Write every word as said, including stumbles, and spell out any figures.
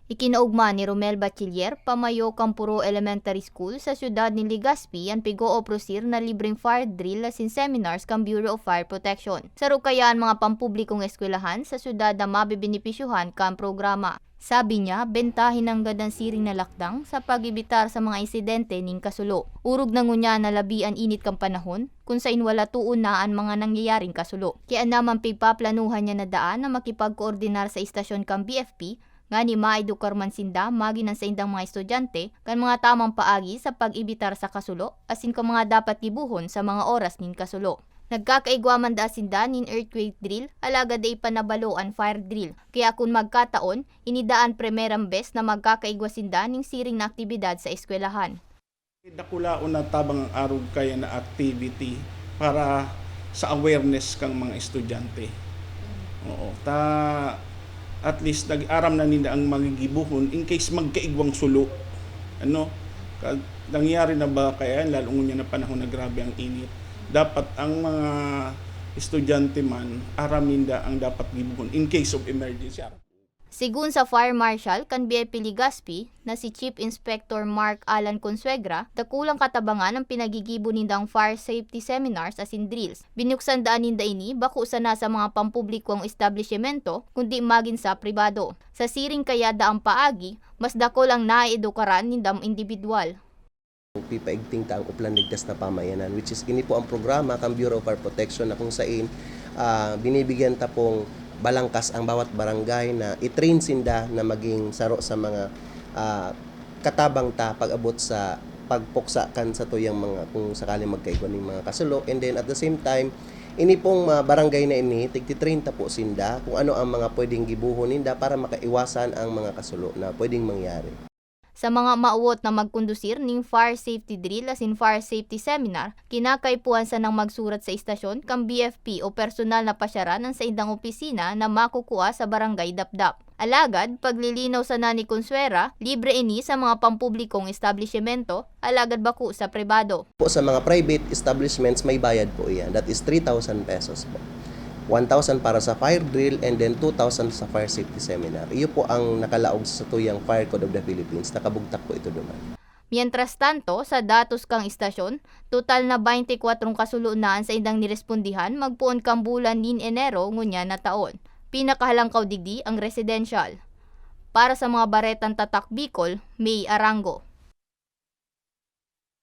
Ikinaogma ni Romel Bachiller, pamayo kan Puro Elementary School sa siyudad nin Legazpi, an pig-ooprosir na libreng fire drill asin seminars kan Bureau of Fire Protection. Saro kaya an mga pampublikong eskwelahan sa siyudad na mabebenepisyohan kan programa. Sabi niya, bentahe nanggad an siring na lakdang sa pag-ebitar sa mga insidente nin kasulo. Orog na ngunyan na labi an init kan panahon, kun sain wala toon na an mga nangyayaring kasulo. Kaya naman pigpaplanuhan niya na daan na makipagkoordinar sa istasyon kan B F P, ngani maedukar man sinda magin an saindang mga estudyante kan mga tamang paagi sa pag-ebitar sa kasulo asin kan mga dapat gibohon sa mga oras nin kasulo. Nagkakaigwa man daa sinda nin earthquake drill, alagad dai pa nabalo an fire drill. Kaya kun magkataon, ini daa an primerang bes na magkakaigwa sinda nin siring na aktibidad sa eskwelahan. Dakulaon na tabang an arog kaya na activity para sa awareness kang mga estudyante. Oo, ta at least nag-aram na ninda ang magigibohon in case magkaigwang sulo. Ano? Kag nangyari na ba kaya yan, lalo ngunyan na panahon na grabe ang init. Dapat ang mga estudyante man, aram ninda ang dapat gibohon in case of emergency. Sigun sa Fire Marshal kan B F P Legazpi na si Chief Inspector Mark Alan Consuegra, dakulang katabangan ang pinagigibo nindang fire safety seminars asin drills. Binuksan daan ninda ini bako sana sa mga pampublikong establisyemento, kundi magin sa pribado. Sa siring kaya daang paagi, mas dakol ang naeedukaran nindang indibidwal. Pipaigting ta ang Oplan Ligtas na Pamayanan, which is ini po ang programa kan Bureau of Fire Protection na kung sain ah, binibigyan ta pong balangkas ang bawat barangay na i-train sinda na maging saro sa mga ah, katabang ta pag-abot sa pagpuksa kan satuyang mga kung sakaling magkaigwa ning mga kasulo. And then at the same time, ini pong mga barangay na ini, tigtitrain ta po sinda kung ano ang mga pwedeng gibohon ninda para makaiwasan ang mga kasulo na pwedeng mangyari. Sa mga mawot na magkondusir ning fire safety drill asin fire safety seminar, kinakaipuhan sanang magsurat sa istasyon kan B F P o personal na pasyaran an saindang opisina na makukua sa Barangay Dapdap. Alagad, paglilinaw sana ni Consuera, libre ini sa mga pampublikong establisyemento, alagad bako sa pribado. Po sa mga private establishments, may bayad po iyan. That is three thousand pesos po. One thousand para sa fire drill and then two thousand sa fire safety seminar. Iyo po ang nakalaog sa satuyang Fire Code of the Philippines. Nakabugtak po ito duman. Mientras tanto, sa datos kan istasyon, total na baynte kwatro kasulo na an saindang nirespondihan magpoon kan bulan nin Enero ngunyan na taon. Pinakahalangkaw digdi ang residential. Para sa mga baretang Tatak Bicol, May Arango.